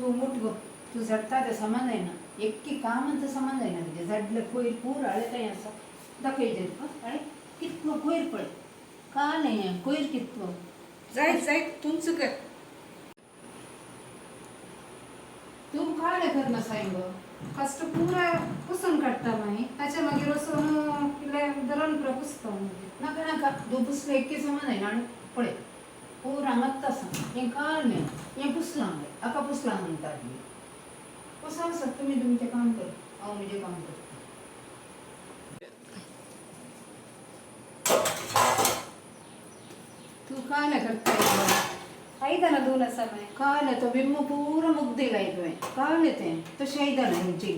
तूं मुठ गो, तूं झडटा तें समा जायना, एक्की काम तर समा जायना तुजें. झडलें कोयर पूर हाळे खंय आसा दाखय तुका. हाळे कितलो कोयर पळय, काल हें कोयर कितलो. जायत जायत तूंच कर. तूं काले करना साय गो? फस्ट पुरा पुसून काडटा मागीर ताच्या मागीर वचून इल्लें दरोन पुरा पुसता मागीर. नाका नाका, तूं पुसलें एक्की समा जायना. आनी पळय पूर हांगाच आसा हें, काल हें हें पुसलां हांवें, हाका पुसलां सांगता ती. वसा वसा, तुमी तुमचें काम कर, हांव म्हजें काम करता. तूं काले करता? आयदनां धुवन आसा मागीर. काल तो विम्म पुरो मुग्दिलाय तुवें, काल तें तशें आयदनां खंयची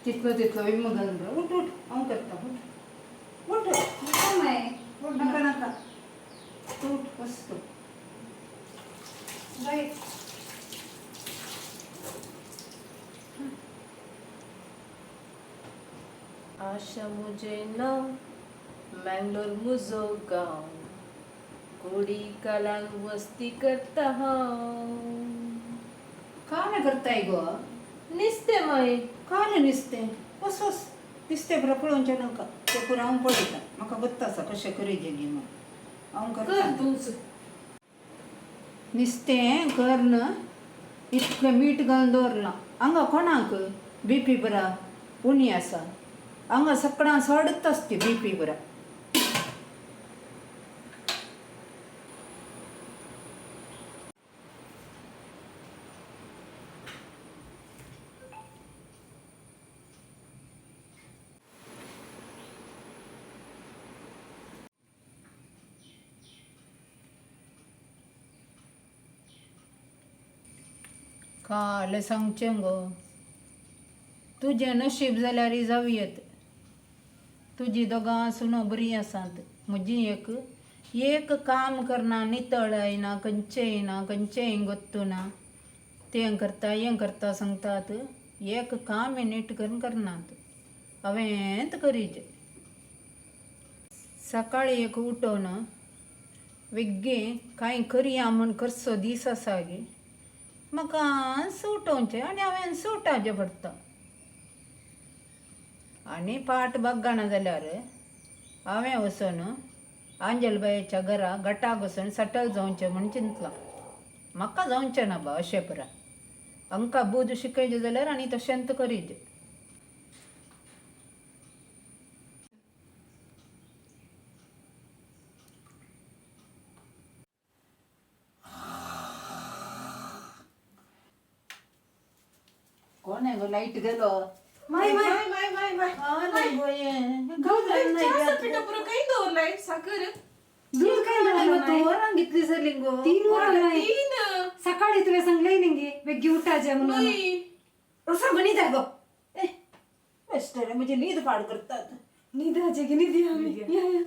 तितलो तितलो विम्म घालून. उठ उठ, हांव करता, उठ उठ. नाका मागीर. नाका नाका, तूं उठ, बस तूं. जायत. आशा मुझे नांव, मँगलोर मुजो गांव, कोडी कलांग वस्ती करता हांव. काले करताय गो? निस्तें माई. काले नुस्तें? वस वस, नुस्तें पुरो पळोवचें नाका, तें पुरो हांव पळयता. म्हाका गोत्त आसा कशें करीजें गी म्हूण. हांव कर करता. तूंच. नुस्तें करन इतलें मीठ घालून दवरलां. हांगा कोणाक बी पी बरा उणी आसा, हांगा सगळ्यां चडच आसता बी पी बरा. काल सांगचें गो, तुजें नशीब जाल्यार जावयेत. तुजी दोगां सुनो बरीं आसात, म्हजी एक एक काम करना, नितळ येना, खंयचें येना, खंयचें गोत्तू ना. तें करता हें करता सांगतात, एक काम नीट करून करनात, हांवेंत करीजे. सकाळीं एक उठोवन वेग्गी कांय करया म्हूण करचो दीस आसा गे, म्हाका उठोवचें आनी हांवें उठाचें पडटा. आनी पाट बग्गाना जाल्यार हांवें वचून आंजलबायेच्या घरा गटाक वचून सटल जावचें म्हूण चिंतलां. म्हाका जावचें ना बा अशें पुरा. हांकां बूद शिकयचे जाल्यार आनी तशेंच करीत. कोण आहे गो? लाईट गेलो. माय my. My my my. नाही गो, हें. च्या पिठो पुरो खंय दवरलाय साखर? दूध काय दवरलां तू माय? वरां घेतली जाली गो. 3 वरां माय. 3. सकाळी तुवें सांगलें न्ही बेगी उठाचें म्हणून. वय. असं गणित आहे गो. ए बेश्टे म्हजी न्हीद पाड करतात. न्हिदाचें की न्हिदी आमी. या या.